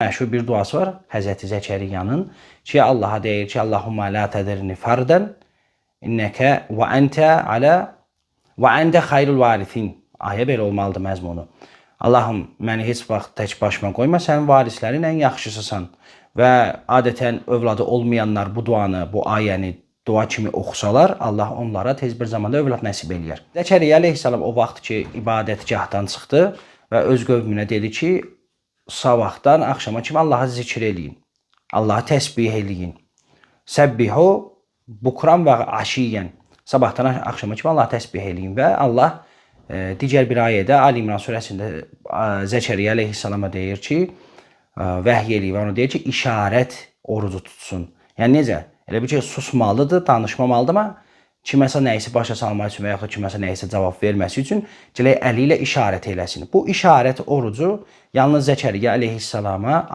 Məşhur bir duası var Həzrəti Zəkəriyanın ki, Allaha deyir ki, Allahumma la tədərni fardan innəkə və entə alə və entə xayrul varisin. Ayə belə olmalıdır məzmunu. Allahım, məni heç vaxt tək başıma qoyma, sənin varislərin ən yaxşısısan. Və adətən övladı olmayanlar bu duanı, bu ayəni dua kimi oxusalar, Allah onlara tez bir zamanda övlad nəsib eləyər. Zəkəriyyə əleyhissalam o vaxt ki, ibadətgahdan çıxdı və öz qövmünə dedi ki, sabahdan axşama kimi Allahı zikr eləyin. Allahı təsbih eləyin. Səbbihu bukran və aşiyyən. Sabahdan axşama kimi Allahı təsbih eləyin və Allah digər bir ayədə Ali İmran surəsində Zəkəriyyə əleyhissalama deyir ki, vəhy eləyir və ona deyir ki, işarət orucu tutsun. Yəni necə? Elə bil ki, susmalıdır, danışmamalıdır, amma kiməsə nəyisə başa salmaq üçün və yaxud da kiməsə nəyisə cavab verməsi üçün gələk əli ilə işarət eləsin. Bu işarət orucu yalnız Zəkəriyyə əleyhissalama